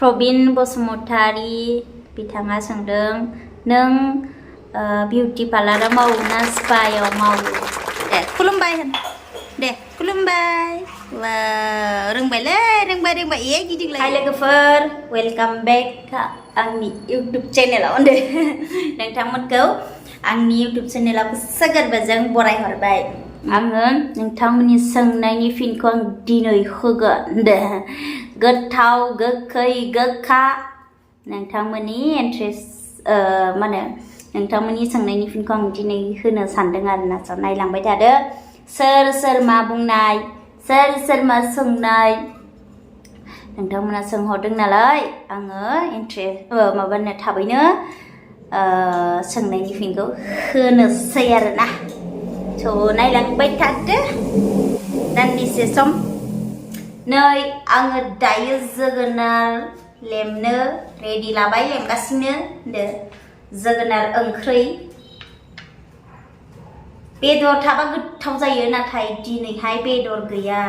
प्रबिन बसुमतारी बिथाङा सोंदों नों बिउटि पार्लाराव मावो ना स्पायाव मावो दे खुलुमबाय होन दे खुलुमबाय रोंबायलै रोंबाय गिदिंलाय हाय लोगोफोर वेलकाम बेक आंनि इउटुब चेनेलाव दे नोंथांमोनखौ आंनि इउटुब चेनेलाव गोसो गोरबोजों बरायहरबाय आङो नोंथांमोननि सोंनायनि फिनखौ आं दिनै होगोन दे गोथाव गोखै गोखा नोंथांमोननि इन्ट्रेस्ट माने नोंथांमोननि सोंनायनि फिनखौ आं दिनै होनो सानदों आरोना स' नायलांबाय थादो सोर मा बुंनाय सोर मा सोंनाय नोंथांमोना सोंहरदों नालाय आङो इन्ट्रेस्ट माबानो थाबैनो सोंनायनि फिनखौ होनोसै आरोना स' नायलांबाय थादो दान्दिसे सम नै आङो दायो जोगोनार लेमनो रेडि लाबाय लेमगासिनो दे जोगोनार ओंख्रै बेदर थाबा गोथाव जायो नाथाय दिनैहाय बेदर गैया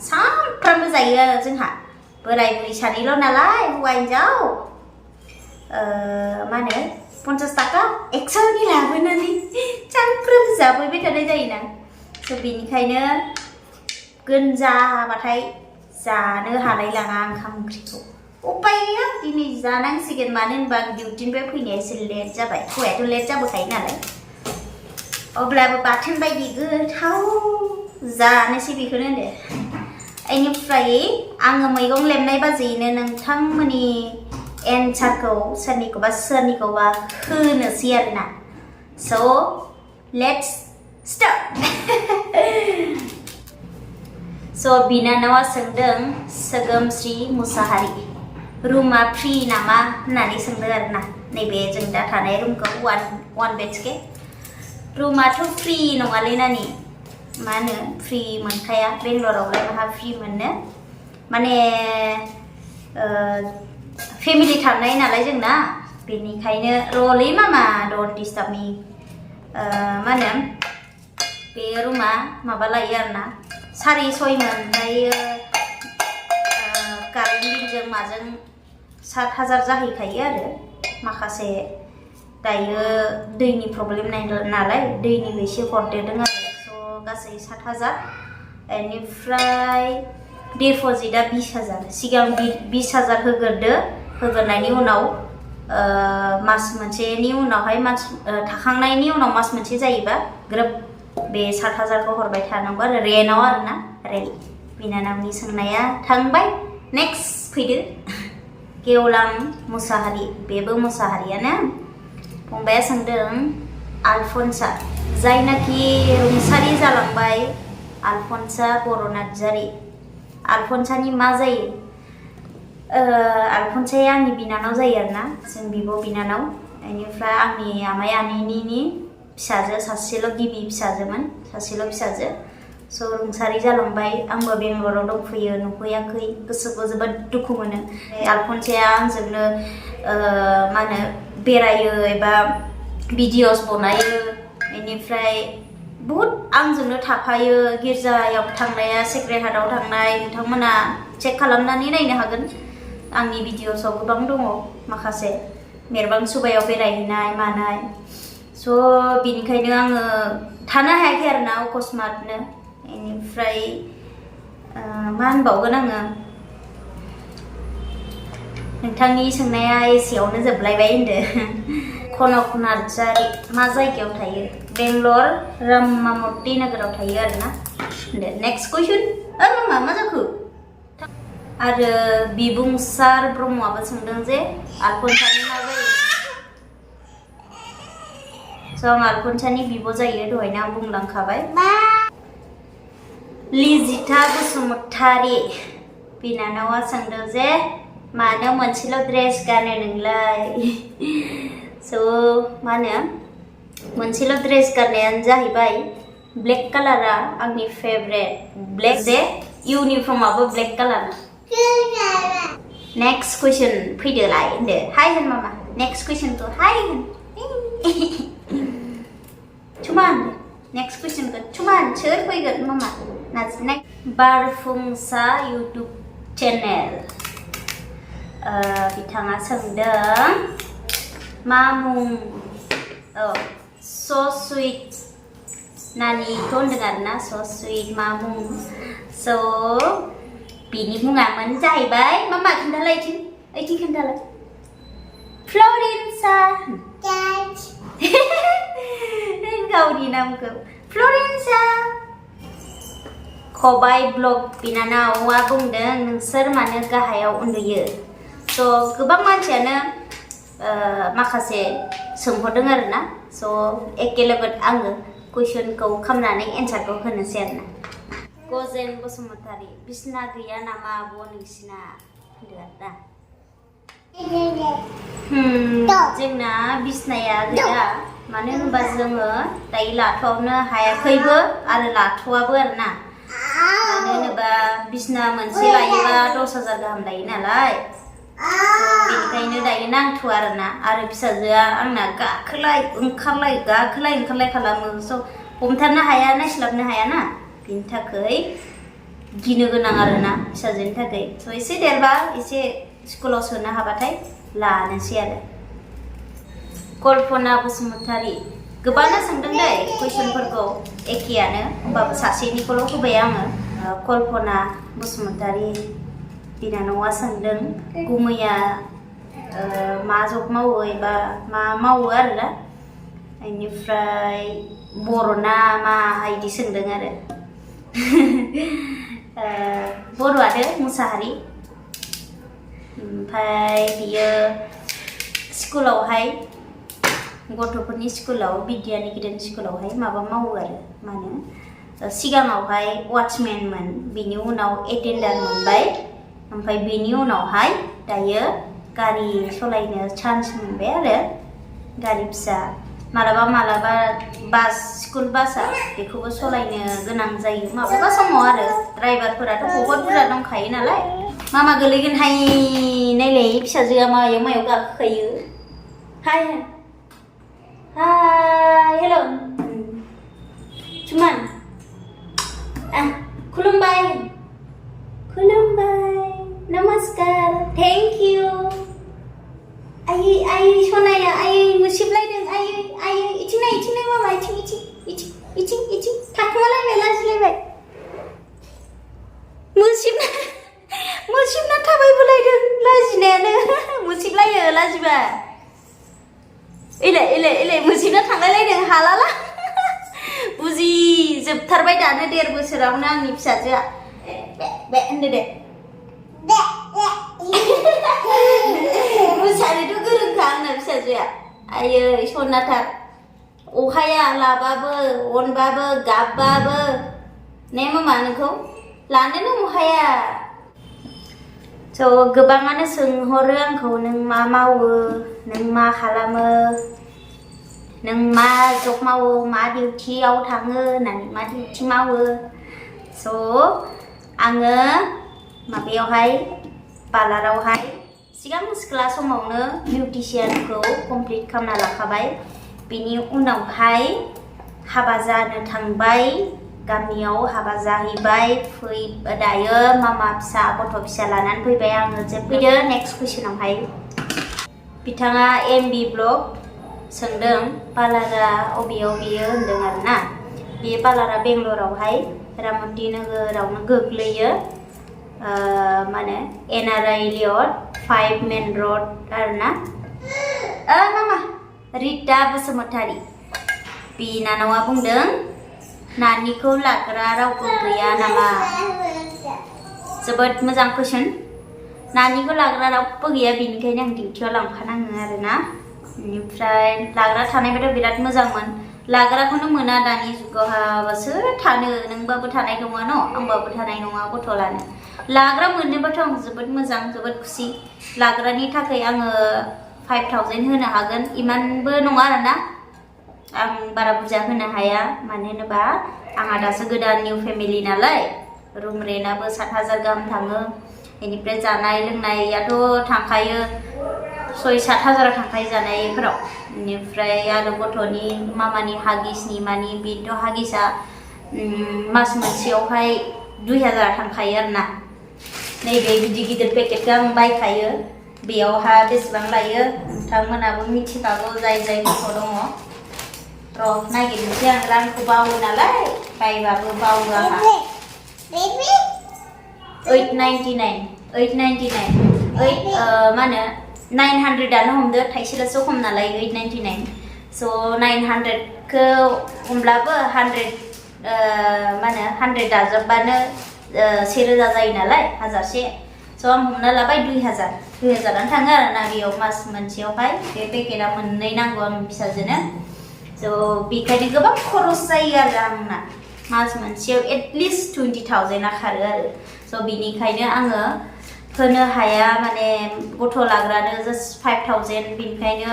सानफ्रामबो जायो जोंहा बोराय बुरै सानैल' नालाय हौवा हिनजाव मा होनो 50 थाखा 100नि लाबोनानै सानफ्रोमबो जाबोबाय थानाय जायोना स' बेनिखायनो गोनजाबाथाय जानो हालाय लाङा ओंखाम ओंख्रिखौ उपाय गैया दिनै जानांसिगोन मानो होनबा डिउटिनिफ्राय फैनाया एसे लेट जाबाय हौवायाथ' लेट जाबोखायो नालाय अब्लाबो बाथोन बायदि गोथाव जानोसै बेखौनो होनदो बेनिफ्राय आङो मैगं लेमनाय बाजैनो नोंथांमोननि एन्सारखौ सोरनिखौबा होनोसै आरोना स' लेट्स स्टार्ट स' बिनानावा सोंदों सोगोमस्रि मुसाहारि रुमा फ्रि नामा होननानै सोंदों आरोना नैबे जों दा थानाय रुमखौ वान बेडके रुमाथ' फ्रि नङालै नानि मा होनो फ्रि मोनखाया बेंगलरावलाय माहा फ्रि मोननो माने फेमिलि थानाय नालाय जोंना बेनिखायनो रलै मामा डन्ट डिस्टार्ब मी मा होनो बे रुमा माबा लायो आरोना 6.5 ओमफ्रायो कारेन्ट बिलजों माजों 7,000 जाहैखायो आरो माखासे दायो दैनि प्रब्लेम नालाय दैनिबो एसे हरदेरदों आरो स' गासै 7,000 बेनिफ्राय डिप'जिटआ 20,000 सिगां 20,000 होग्रोनायनि उनाव मास मोनसेनि उनावहाय थाखांनायनि उनाव मास मोनसे जायोबा ग्रोब बे 7,000खौ हरबाय थानांगौ आरो रेन्टआव आरोना रेन्ट बिनानावनि सोंनाया थांबाय नेक्स्ट फैदो गेवलां मुसाहारि बेबो मुसाहारियानो फंबाया सोंदों आलफनसा जायनाखि रुंसारि जालांबाय आलफनसा बर' नार्जारि आलफनसानि मा जायो आलफनसाया आंनि बिनानाव जायो आरोना जों बिब' बिनानाव बेनिफ्राय आंनि आमाइ आनैनि फिसाजो सासेल' गिबि फिसाजोमोन सासेल' फिसाजो स' रुंसारि जालांबाय आंबो बेंगलराव दंफैयो नुफैयाखै गोसोखौ जोबोद दुखु मोनो आलफनसाया आंजोंनो मा होनो बेरायो एबा भिडिअस बनायो बेनिफ्राय बहुद आंजोंनो थाफायो गिर्जायाव थांनाया सेक्रेड हार्टआव थांनाय नोंथांमोना चेक खालामनानै नायनो हागोन आंनि भिडिअसआव गोबां दङ माखासे मेरबां सुबायाव बेरायहैनाय मानाय स' बिनिखायनो आङो थानो हायाखै आरोना अकस्मातनो बेनिफ्राय मा होनबावगोन आङो नोंथांनि सोंनाया एसेयावनो जोबलायबाय होनदो कनक नार्जारि मा जायगायाव थायो बेंगलर रामामूर्ति नोगोराव थायो आरोना नेक्स्ट कुइसन मामा मा जाखो आरो बिबुंसार ब्रह्मआबो सोंदों जे आलफनसानि मा जायो स' आं आलफनसानि बिब' जायो दहायनो आं बुंलांखाबाय लिजिता बसुमतारी बिनानावा सोंदों जे मानो मोनसेल' ड्रेस गानो नोंलाय स' मा होनो मोनसेल' ड्रेस गाननायानो जाहैबाय ब्लेक कालारा आंनि फेभरेट ब्लेक जे इउनिफर्माबो ब्लेक कालार नेक्स्ट कुइसन फैदोलाय होनदो हाय होन मामा नेक्स्ट कुइसनखौ हाय होन cuman next question kan cuman सोर फैगोन मामा नाजिनाय बारफुंसा YouTube चेनेल बिथाङा सोंदों मा मुं so sweet नानिखौ होनदों आरोना so sweet मा मुं so बिनि मुङामोन जाहैबाय मा खोन्थालाय ओइथिं खोन्थालाय फ्लरेन्सा गावनि नामखौ फ्लरेन्सा हwbai ब्लग बिनानावा बुंदों नोंसोर मानो गाहायाव उन्दुयो स' गोबां मानसियानो माखासे सोंहरदों आरोना स' एके लोगो आङो कुइसनखौ खालामनानै एन्सारखौ होनोसै आरोना गजेन बसुमतारी बिसना गैया नामा आब' नोंसिना होनदों आरोना जोंना बिसनाया गैया मानो होनबा जोङो दायो लाथ'नो हायाखैबो आरो लाथ'वाबो आरोना मानो होनोबा बिसना मोनसे लायोबा 10,000 गाहाम लायो नालाय बेनिखायनो दायो नांथ'आ आरोना आरो फिसाजोआ आंना गाखोलाय ओंखारलाय खालामो स' हमथानो हाया नायस्लाबनो हायाना बिनि थाखाय गिनो गोनां आरोना फिसाजोनि थाखाय स' एसे देरबा एसे स्कुलाव सोनो हाबाथाय लानोसै आरो कल्पना बसुमतारी गोबांनो सोंदों दै कुइसनफोरखौ एखेयानो होमबाबो सासेनिखौल' होबाय आङो कल्पना बसुमतारी बिनानावा सोंदों गुमैया मा जब मावो एबा मा मावो आरोना बेनिफ्राय बर'ना मा इदि सोंदों आरो बर'आनो मुसाहारि ओमफ्राय बियो स्कुलावहाय गथ'फोरनि स्कुलाव बिद्यानिकेतन स्कुलावहाय माबा मावो आरो मा होनो सिगाङावहाय वाचमेनमोन बिनि उनाव एटेन्डार मोनबाय ओमफ्राय बेनि उनावहाय दायो गारि सालायनो चान्स मोनबाय आरो गारि फिसा मालाबा बास स्कुल बासआ बेखौबो सालायनो गोनां जायो माब्लाबा समाव आरो ड्राइभारफोराथ' बहुत बुरजा दंखायो नालाय मा गोलैगोनहाय नायलाय फिसाजोआ मायाव गाखोखायो हाय हेल' cuman खुलुमबाय नमस्कार थेंक इउ आयै सनाया आयै मुसिबलायदों आयै इथिं नाय मामा इथिं थाखोमालायबाय लाजिलायबाय मुसिबना थाबायबोलायदों लाजिनायानो मुसिबलायो लाजिबा इलाय मुसिबना थांलायलायदों हालाला बुजि जोबथारबाय दानो 1.5 बोसोरावनो आंनि फिसाजोआ बे होनदो दे मोसानोथ' गोरोंखा आंना फिसाजोआ आयै सनाथार अहाया लाबाबो अनबाबो गाबबाबो ने मामा नोंखौ लानोनो अहाया स' गोबाङानो सोंहरो आंखौ नों मा मावो नों मा खालामो नों मा जब मावो मा डिउटियाव थाङो होननानै मा डिउटि मावो स' आङो माबायावहाय पार्लारावहाय सिगां सिख्ला समावनो बिउटिशियानखौ कमप्लिट खालामना लाखाबाय बिनि उनावहाय हाबा जानो थांबाय गामियाव हाबा जाहैबाय दायो मामा फिसा गथ' फिसा लानानै फैबाय आङो जोबफैदो नेक्स्ट कुइसनावहाय बिथाङा MB ब्लग सोंदों पार्लारा अबेयाव बियो होनदों आरोना बे पार्लारा बेंगलरावहाय रामन्ति नोगोरावनो गोग्लैयो मा होनो NRI लियट 5 मेन रड आरोना मामा रिता बसुमतारी बिनानावा बुंदों नानिखौ लाग्रा रावबो गैया नामा जोबोद मोजां कुइसन नानिखौ लाग्रा रावबो गैया बेनिखायनो आं डिउटियाव लांफानाङो आरोना बेनिफ्राय लाग्रा थानायबाथ' बिराद मोजांमोन लाग्राखौनो मोना दानि जुगावहा सोर थानो नोंबाबो थानाय नङा न' आंबाबो थानाय नङा गथ' लानो लाग्रा मोनोबाथ' आं जोबोद मोजां जोबोद खुसि लाग्रानि थाखाय आङो 5,000 होनो हागोन इमानबो नङा आरोना आं बारा बुरजा होनो हाया मानो होनोबा आंहा दासो गोदान निउ फेमिलि नालाय रुम रेन्टआबो 7,000 गाहाम थाङो बेनिफ्राय जानाय लोंनायाथ' थांखायो 6-7,000 थांखायो जानायफोराव बेनिफ्राय आरो गथ'नि मामानि हागिसनि मानि बेथ' हागिसा मास मोनसेयावहाय 2,000 थांखायो आरोना नैबे गिदिर पेकेटखौ आं बायखायो बेयावहा बेसेबां लायो नोंथांमोनाबो मिथिखागौ जाय गथ' दङ र' नागिरनोसै आं रांखौ बावो नालाय बायबाबो बावो आंहा 899 मा होनो 900 हमदो थाइसेल'सो खम नालाय 899 स' 900खौ हमब्लाबो 100 मा होनो 100 दाजाबबानो 1000 जायो नालाय 1000से स' आं हमना लाबाय 2000आनो थाङो आरोना बेयाव मास मोनसेयावहाय बे पेकेटआ मोननै नांगौ आं फिसाजोनो स' बेखायनो गोबां खरस जायो आरो आंना मास मोनसेयाव एटलिस्ट 20,000 खारो आरो स' बिनिखायनो आङो होनो हाया माने गथ' लाग्रानो जास्ट 5,000 बिनिखायनो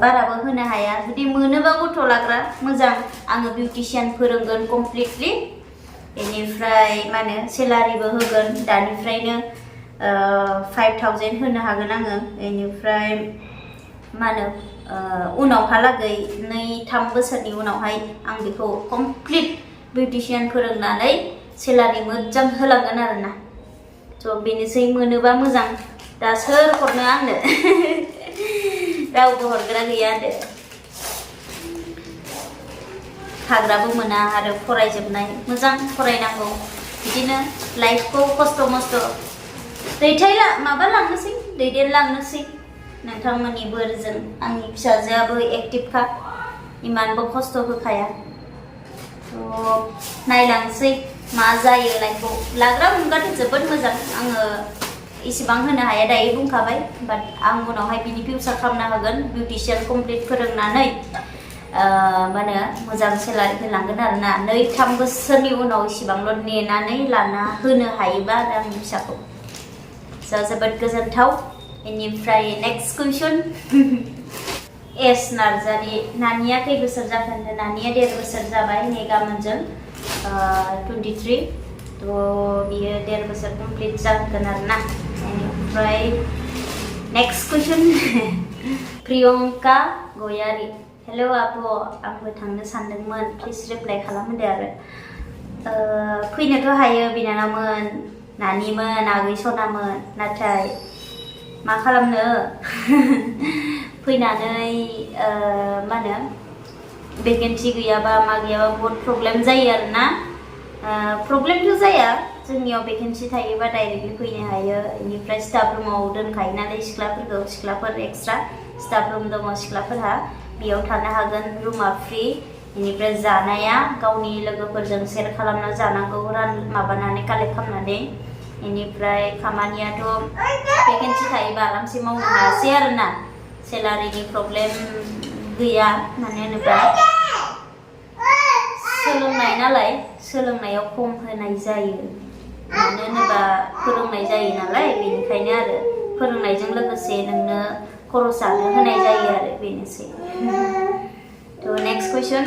बाराबो होनो हाया जुदि मोनोबा गथ' लाग्रा मोजां आङो बिउटिशियान फोरोंगोन कमप्लिटलि बेनिफ्राय मा होनो सेलारिबो होगोन दानिफ्रायनो 5,000 होनो हागोन आङो बेनिफ्राय मा होनो उनावहालागै 2-3 बोसोरनि उनावहाय आं बेखौ कमप्लिट बिउटिशियान फोरोंनानै सेलारि मोजां होलांगोन आरोना स' बेनोसै मोनोबा मोजां दा सोर हरनो आंनो रावबो हरग्रा गैया आरो हाग्राबो मोना आरो फरायजोबनाय मोजां फरायनांगौ बिदिनो लाइफखौ खस्थ' मस्थ' लांनोसै दैदेनलांनोसै नोंथांमोननि बोरजों आंनि फिसाजोआबो एक्टिभखा इमानबो खस्थ' होखाया नायलांसै मा जायो लाइफखौ लाग्रा मोनबाथ' जोबोद मोजां आङो इसेबां होनो हाया दायो बुंखाबाय बाट आं उनावहाय बिनि फिउचार खालामना होगोन बिउटिशियान कमप्लिट फोरोंनानै मा होनो मोजां सेलारि होलांगोन आरोना 2-3 बोसोरनि उनाव इसिबांल' नेनानै लाना होनो हायोबा आरो आंनि फिसाखौ जोबोद गोजोनथाव बेनिफ्राय नेक्स्ट कुइसन एस नार्जारि नानिया खै बोसोर जाखो होनदों नानिया 1.5 बोसोर जाबाय नै गाबोनजों 23 थ' बियो 1.5 बोसोर कमप्लिट जागोन आरोना बेनिफ्राय नेक्स्ट कुइसन प्रियंका गयारि हेलो आब' आंबो थांनो सानदोंमोन प्लिज रिप्लाइ खालामदो आरो फैनोथ' हायो बिनानावमोन नानिमोन आगै सनामोन नाथाय मा खालामनो फैनानै मा होनो भेकेन्सि गैयाबा मा गैयाबा बहुत प्रब्लेम जायो आरोना प्रब्लेमथ' जाया जोंनियाव भेकेन्सि थायोबा डाइरेक्टलि फैनो हायो बेनिफ्राय स्टाफ रुमाव दोनखायो नालाय सिख्लाफोर एक्सट्रा स्टाफ रुम दङ सिख्लाफोरहा बेयाव थानो हागोन रुमा फ्रि बेनिफ्राय जानाया गावनि लोगोफोरजों शेयार खालामना जानांगौ माबानानै कालेक्ट खालामनानै बेनिफ्राय खामानियाथ' भेकेन्सि थायोबा आरामसे मावनो हायासै आरोना सेलारिनि प्रब्लेम गैया मानो होनोबा सोलोंनाय नालाय सोलोंनायाव खम होनाय जायो मानो होनोबा फोरोंनाय जायो नालाय बेनिखायनो आरो फोरोंनायजों लोगोसे नोंनो खरसानो होनाय जायो आरो बेनोसै थ' नेक्स्ट कुइसन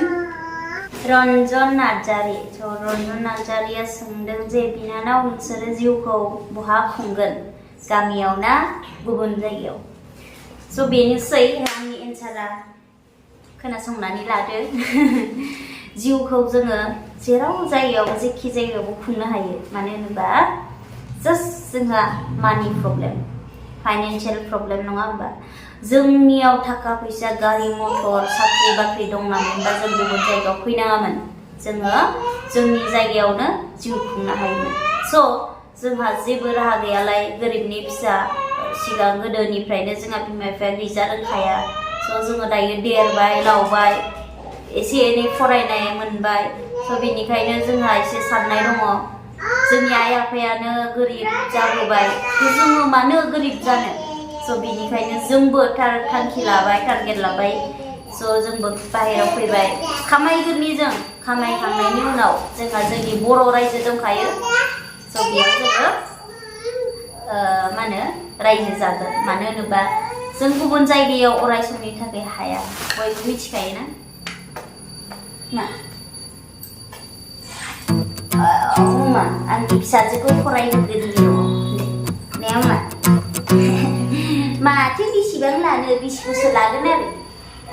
रन्जन नार्जारि रन्जन नार्जारिया सोंदों जे बिनानाव नोंसोरो जिउखौ बहा खुंगोन गामियाव ना गुबुन जायगायाव स' बेनोसै आंनि एन्सारा खोनासंनानै लादो जिउखौ जोङो जेराव जायगायाव जेखि जायगायावबो खुंनो हायो मानो होनोबा जास्ट जोंहा मानि प्रब्लेम फाइनान्सियेल प्रब्लेम नङा होमबा जोंनियाव थाखा फैसा गारि मटर साख्रि बाख्रि दं नामोनबा जों गुबुन जायगायाव फैनाङामोन जोङो जोंनि जायगायावनो जिउ खुंनो हायोमोन स' जोंहा जेबो राहा गैयालाय गोरिबनि फिसा सिगां गोदोनिफ्रायनो जोंहा बिमा बिफाया गैजा रोंखाया स' जोङो दायो देरबाय लावबाय एसे एनै फरायनाय मोनबाय स' बेनिखायनो जोंहा एसे साननाय दङ जोंनि आइ आफायानो गोरिब जाबोबाय जोङो मानो गोरिब जानो स' बेनिखायनो जोंबो थांखि लाबाय टारगेट लाबाय स' जोंबो बाहेरायाव फैबाय खामायगोननि जों खामायखांनायनि उनाव जोंहा जोंनि बर' रायजो दंखायो स' बेयाव जोङो मा होनो रायजो जागोन मानो होनोबा जों गुबुन जायगायाव अराय समनि थाखाय हाया बयबो मिथिखायो ना मा मा आंनि फिसाजोखौ फरायहोगोन ने मा माथो बेसेबां लानो 20 बोसोर लागोन आरो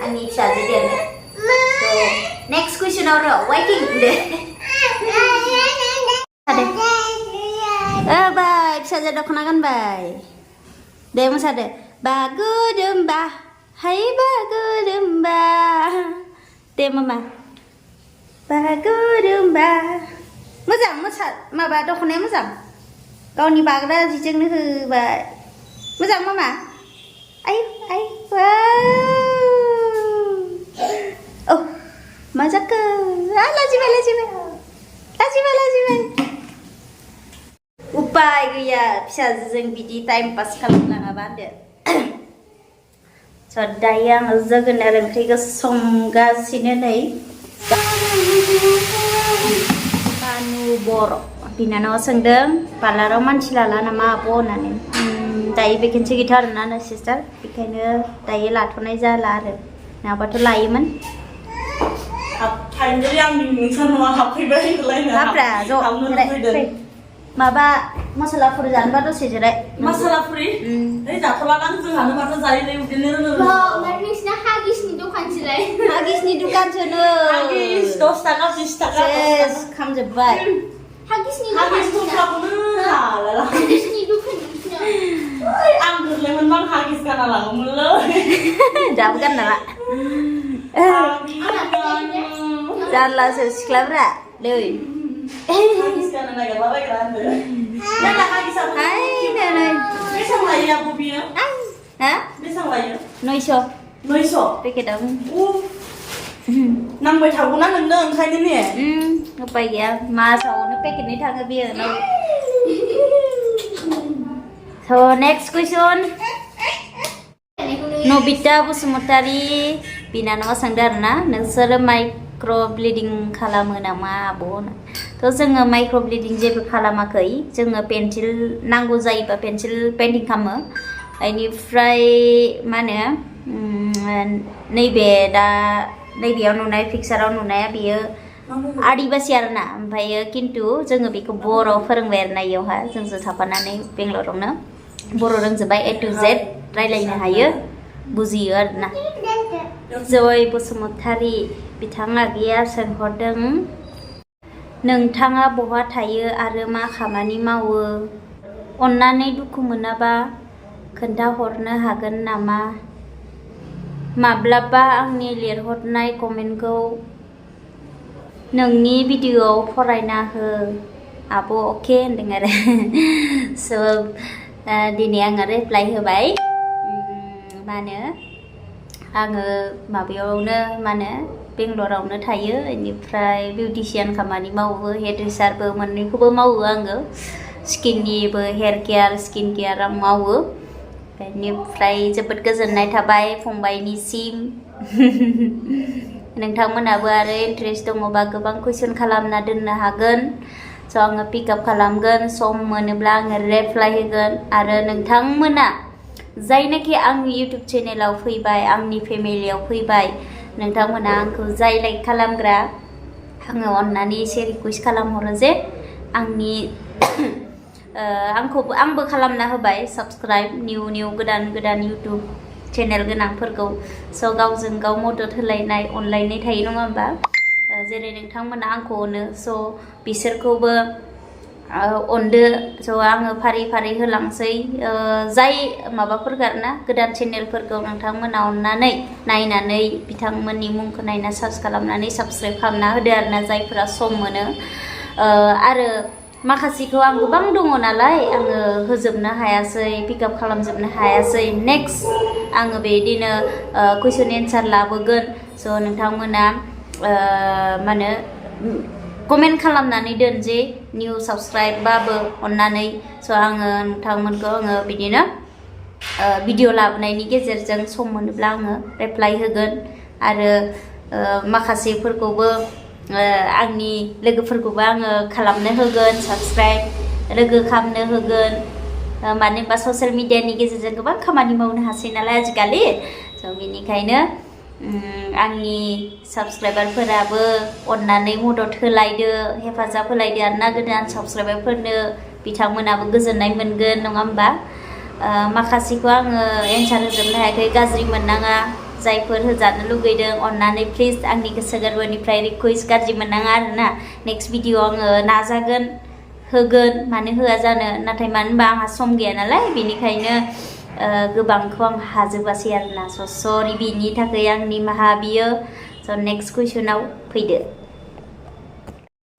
आंनि फिसाजो देरनो थ' नेक्स्ट कुइसनाव र' वाइटिं दे बाय फिसाजो दख'ना गानबाय दे मोसादो बागुरुम्बा हाय बागुरुम्बा दे मामा बागुरुम्बा मोजां मोसा माबा दख'नाया मोजां गावनि बाग्रा जिजोंनो होबाय मोजां मामा आय आय वाव oh मा जाखो लाजिबाय उपाय गैया फिसाजोजों बिदि टाइम पास खालामनाङाबा होनदो स' दायो आङो जोगोनार ओंख्रिखौ संगासिनो नै बानु बर' बिनानावा सोंदों पार्लाराव मानसि लाला नामा आब' होननानै दायो भेकेन्सि गैथारा आरोना ना सिस्टार बेखायनो दायो लाथ'नाय जाला आरो नङाबाथ' लायोमोन फाइनालि आंनि नोंसानाव हाबफैबाय होनलायनो हाब्रा ज' माबा मसलाफोर जानोबा दसे जिराय मसलाफुरि जाथ'ला आं जोंहानो माथो जायोलै उदैनो नोंसिना हागिसनि दखानसोलाय हागिसनि दुकानसोनो हागिस 10 थाखा 20 थाखा खामजोब्बाय हागिसनि दखानखौनो हालाला हागिसनि दखान आं गोरलैमोनबा हागिस गाना लाङोमोनलै दाबो गानना ला जारलासो सिख्लाफ्रा नै हागिस गाना नागिरलाबायग्रा होनदों नाला हागिसा हाय नै बेसेबां लायो आब' बियो हा बेसेबां लायो 900 पेकेटआव नांबाय थागौना नोंनो ओंखायनो ने उपाय गैया मासावनो पेकेटनि थाङो बियो स' नेक्स्ट कुइसन नबिता बसुमतारी बिनानावा सोंदों आरोना नोंसोरो माइक्र' ब्लिडिं खालामो नामा आब' थ' जोङो माइक्र' ब्लिडिं जेबो खालामाखै जोङो पेन्सिल नांगौ जायोबा पेन्सिल पेइन्टिं खालामो बेनिफ्राय मा होनो नैबे दा नैबेयाव नुनाय पिक्साराव नुनाया बेयो आदिबासि आरोना ओमफ्रायो खिन्थु जोङो बेखौ बर' फोरोंबाय आरोना इयावहा जोंजों थाफानानै बेंगलरावनो बर' रोंजोबबाय A to Z रायलायनो हायो बुजियो आरोना जय बसुमतारी बिथाङा गैया सोंहरदों नोंथाङा बहा थायो आरो मा खामानि मावो अन्नानै दुखु मोनाबा खोन्थाहरनो हागोन नामा माब्लाबा आंनि लिरहरनाय कमेन्टखौ नोंनि भिडिअ'आव फरायना हो आब' अके होनदों आरो स' दिनै आङो रिप्लाइ होबाय मा होनो आङो माबायावनो मा होनो बेंगलरावनो थायो बेनिफ्राय बिउटिशियान खामानि मावो हेयार ड्रेसारबो मोननैखौबो मावो आङो स्किननिबो हेयार केयार स्किन केयार आं मावो बेनिफ्राय जोबोद गोजोननाय थाबाय फंबायनिसिम नोंथांमोनाबो आरो इन्टारेस्ट दङबा गोबां कुइसन खालामना दोननो हागोन स' आङो पिकआप खालामगोन सम मोनोब्ला आङो रिप्लाइ होगोन आरो नोंथांमोना जायनाखि आंनि इउटुब चेनेलाव फैबाय आंनि फेमिलियाव फैबाय नोंथांमोना आंखौ जाय लाइक खालामग्रा आङो अननानै एसे रिकुवेस्ट खालामहरो जे आंनि आंबो खालामना होबाय साबस्क्राइब निउ गोदान इउटुब चेनेल गोनांफोरखौ स' गावजों गाव मदद होलायनाय अनलायनाय थायो नङा होमबा जेरै नोंथांमोना आंखौ अनो स' बिसोरखौबो अनदो स' आङो फारि फारि होलांसै जाय माबाफोरखौ आरोना गोदान चेनेलफोरखौ नोंथांमोना अननानै नायनानै बिथांमोननि मुंखौ नायना सार्च खालामनानै साबस्क्राइब खालामना होदो आरोना जायफोरा सम मोनो आरो माखासेखौ आं गोबां दङ नालाय आङो होजोबनो हायासै पिकआप खालामजोबनो हायासै नेक्स्ट आङो बेदिनो कुइसन एन्सार लाबोगोन स' नोंथांमोना मा होनो कमेन्ट खालामनानै दोन जे निउ साबस्क्राइबबाबो अननानै स' आङो नोंथांमोनखौ आङो बिदिनो भिडिअ लाबोनायनि गेजेरजों सम मोनोब्ला आङो रिप्लाइ होगोन आरो माखासेफोरखौबो आंनि लोगोफोरखौबो आङो खालामनो होगोन साबस्क्राइब लोगो खालामनो होगोन मानो होनबा ससियेल मिडियानि गेजेरजों गोबां खामानि मावनो हासै नालाय आजिखालि स' बेनिखायनो आंनि साबस्क्राइबारफोराबो अननानै मदद होलायदो हेफाजाब होलायदो आरोना गोदान साबस्क्राइबारफोरनो बिथांमोनाबो गोजोननाय मोनगोन नङा होमबा माखासेखौ आङो एन्सार होजोबनो हायाखै गाज्रि मोननाङा जायफोर होजानो लुगैदों अननानै प्लिज आंनि गोसो गोरबोनिफ्राय रिकुवेस्ट गाज्रि मोननाङा आरोना नेक्स्ट भिडिअ आङो नाजागोन होगोन मानो होआ जानो नाथाय मानो होनबा आंहा सम गैया नालाय बेनिखायनो गोबांखौ आं हाजोबासै आरोना सरि बिनि थाखाय आं निमाहा बियो नेक्स्ट कुइसनाव फैदो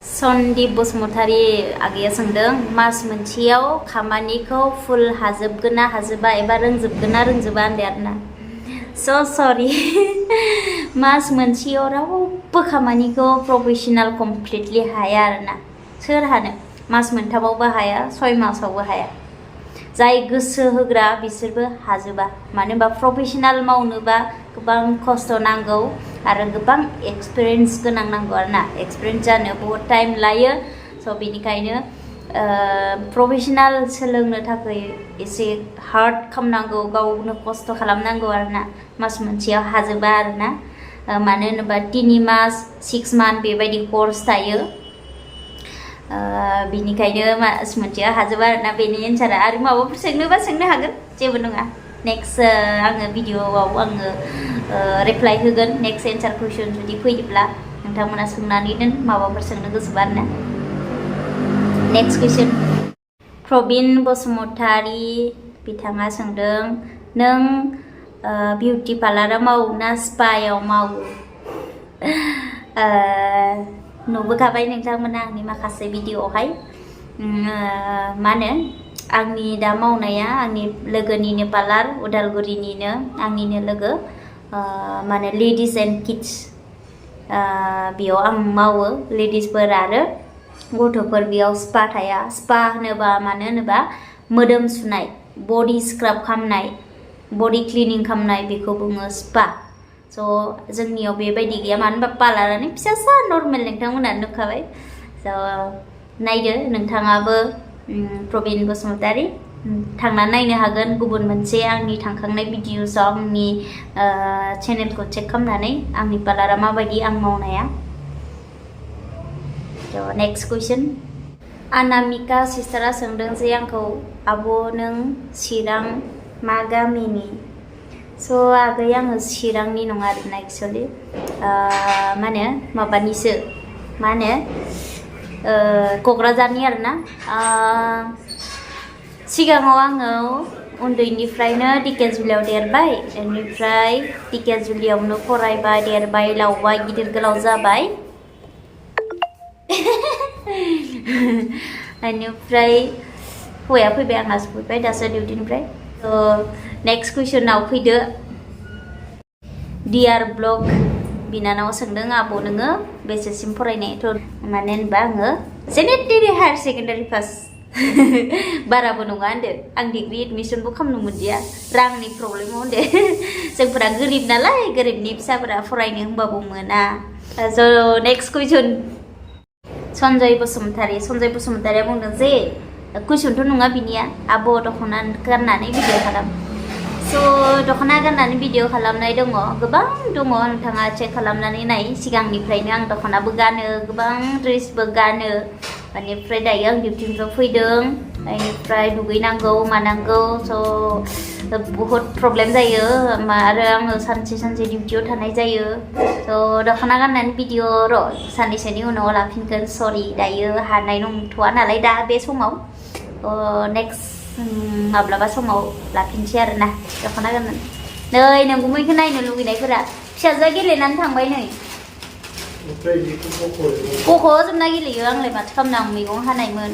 सन्दीप बसुमतारी आगैया सोंदों मास मोनसेयाव खामानिखौ फुल हाजोबगोन ना हाजोबा एबा रोंजोबगोन ना रोंजोबा होनदो आरोना सरि मास मोनसेयाव रावबो खामानिखौ प्रफेशनेल कमप्लिटलि हाया आरोना सोर हानो मास मोनथामावबो हाया 6 मासावबो हाया जाय गोसो होग्रा बिसोरबो हाजोबा मानो होनबा प्रफेशनेल मावनोबा गोबां खस्थ नांगौ आरो गोबां एक्सपिरियेन्स गोनां नांगौ आरोना एक्सपिरियेन्स जानो बहुत टाइम लायो स' बेनिखायनो प्रफेशनेल सोलोंनो थाखाय एसे हार्ड खालामनांगौ गावनो खस्थ खालामनांगौ आरोना मास मोनसेयाव हाजोबा आरोना मानो होनोबा 3 मास 6 मान्थ बेबायदि कर्स थायो बिनिखायनो मास मोनसेयाव हाजोबा आरोना बेनि एन्सारा आरो माबाफोर सोंनोबा सोंनो हागोन जेबो नङा नेक्स्ट आङो भिडिअआव आङो रिप्लाइ होगोन नेक्स्ट एन्सार कुइसन जुदि फैयोब्ला नोंथांमोना सोंनानै दोन माबाफोर सोंनो गोसोबा आरोना नेक्स्ट कुइसन प्रबिन बसुमतारी बिथाङा सोंदों नों बिउटि पार्लाराव मावो ना स्पायाव मावो नुबोखाबाय नोंथांमोना आंनि माखासे भिडिअआवहाय मा होनो आंनि दा मावनाया आंनि लोगोनिनो पार्लार उदालगुरिनिनो आंनिनो लोगो माने लेडिस एन्ड किड्स बेयाव आं मावो लेडिसफोर आरो गथ'फोर बेयाव स्पा थाया स्पा होनोबा मानो होनोबा मोदोम सुनाय बडि स्क्राब खालामनाय बडि क्लिनिं खालामनाय बेखौ बुङो स्पा स' जोंनियाव बेबायदि गैया मानो होनबा पार्लारानो फिसासा नर्मेल नोंथांमोना नुखाबाय स' नायदो नोंथाङाबो प्रबिन बसुमतारी थांना नायनो हागोन गुबुन मोनसे आंनि थांखांनाय भिडिअसआव आंनि चेनेलखौ चेक खालामनानै आंनि पार्लारा माबायदि आं मावनाया स' नेक्स्ट कुइसन अनामिका सिस्टारा सोंदों जे आंखौ आब' नों चिरां मा गामिनि स' आगै आङो चिरांनि नङा आरोना एक्सुवेलि मा होनो माबानिसो मा होनो क'क्राझारनि आरोना सिगाङाव आङो उन्दैनिफ्रायनो दिकेजुलियाव देरबाय बेनिफ्राय दिकेजुलियावनो फरायबाय देरबाय लावबाय गिदिर गोलाव जाबाय बेनिफ्राय हौवाया फैबाय आंहा सफैबाय दासो डिउटिनिफ्राय नेक्स्ट कुइसनाव फैदो डिआर ब्लग बिनानावा सोंदों आब' नोङो बेसेसिम फरायनायथ' मानो होनबा आङो जेनेरेल हायार सेकेन्डारि पास बाराबो नङा होनदो आं डिग्रि एडमिसनबो खालामनो मोनदिया रांनि प्रब्लेमाव होनदो जोंफोरा गोरिब नालाय गोरिबनि फिसाफोरा फरायनो होनबाबो मोना स' नेक्स्ट कुइसन सन्जय बसुमतारीया बुंदों जे कुइसनथ' नङा बिनिया आब' दख'ना गाननानै भिडिअ खालाम स' दख'ना गाननानै भिडिअ खालामनाय दङ गोबां दङ नोंथाङा चेक खालामनानै नाय सिगांनिफ्रायनो आं दख'नाबो गानो गोबां ड्रेसबो गानो बेनिफ्राय दायो आं डिउटिनिफ्राय फैदों बेनिफ्राय दुगैनांगौ मानांगौ स' बहुद प्रब्लेम जायो आरो आङो सानसे डिउटियाव थानाय जायो स' दख'ना गाननानै भिडिअ र' साननैसोनि उनाव लाफिनगोन सरि दायो हानाय नंथ'आ नालाय दा बे समाव नेक्स्ट माब्लाबा समाव लाफिनसै आरोना दख'ना गाननानै नै नोंगुमैखौ नायनो लुगैनायफोरा फिसाजोआ गेलेनानै थांबाय नै गख'जोबना गेलेयो आंलाय माथो खालामनो आं मैगं हानायमोन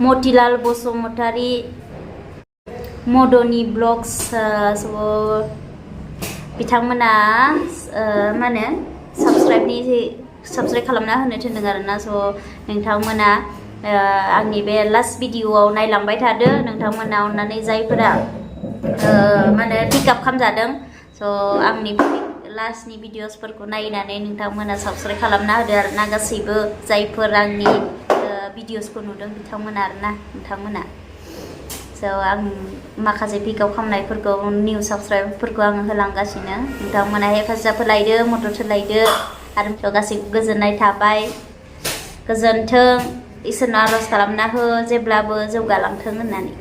मतिलाल बसुमतारी मदनि ब्लग्स बिथांमोना मा होनो साबस्क्राइब खालामना होनो थिनदों आरोना स' नोंथांमोना आंनि बे लास्ट भिडिअआव नायलांबाय थादो नोंथांमोना अननानै जायफोरा मा होनो पिकआप खालामजादों स' आंनि लास्टनि भिडिअसफोरखौ नायनानै नोंथांमोना साबस्क्राइब खालामना होदो आरोना गासैबो जायफोर आंनि भिडिअसखौ नुदों बिथांमोना आरोना नोंथांमोना स' आं माखासे पिकआप खालामनायफोरखौ निउ साबस्क्राइबफोरखौ आङो होलांगासिनो नोंथांमोना हेफाजाब होलायदो मदद होलायदो आरो गासैबो गोजोननाय थाबाय गोजोन्थों इसोरनाव आर'ज खालामना हो जेब्लाबो जौगालांथों होननानै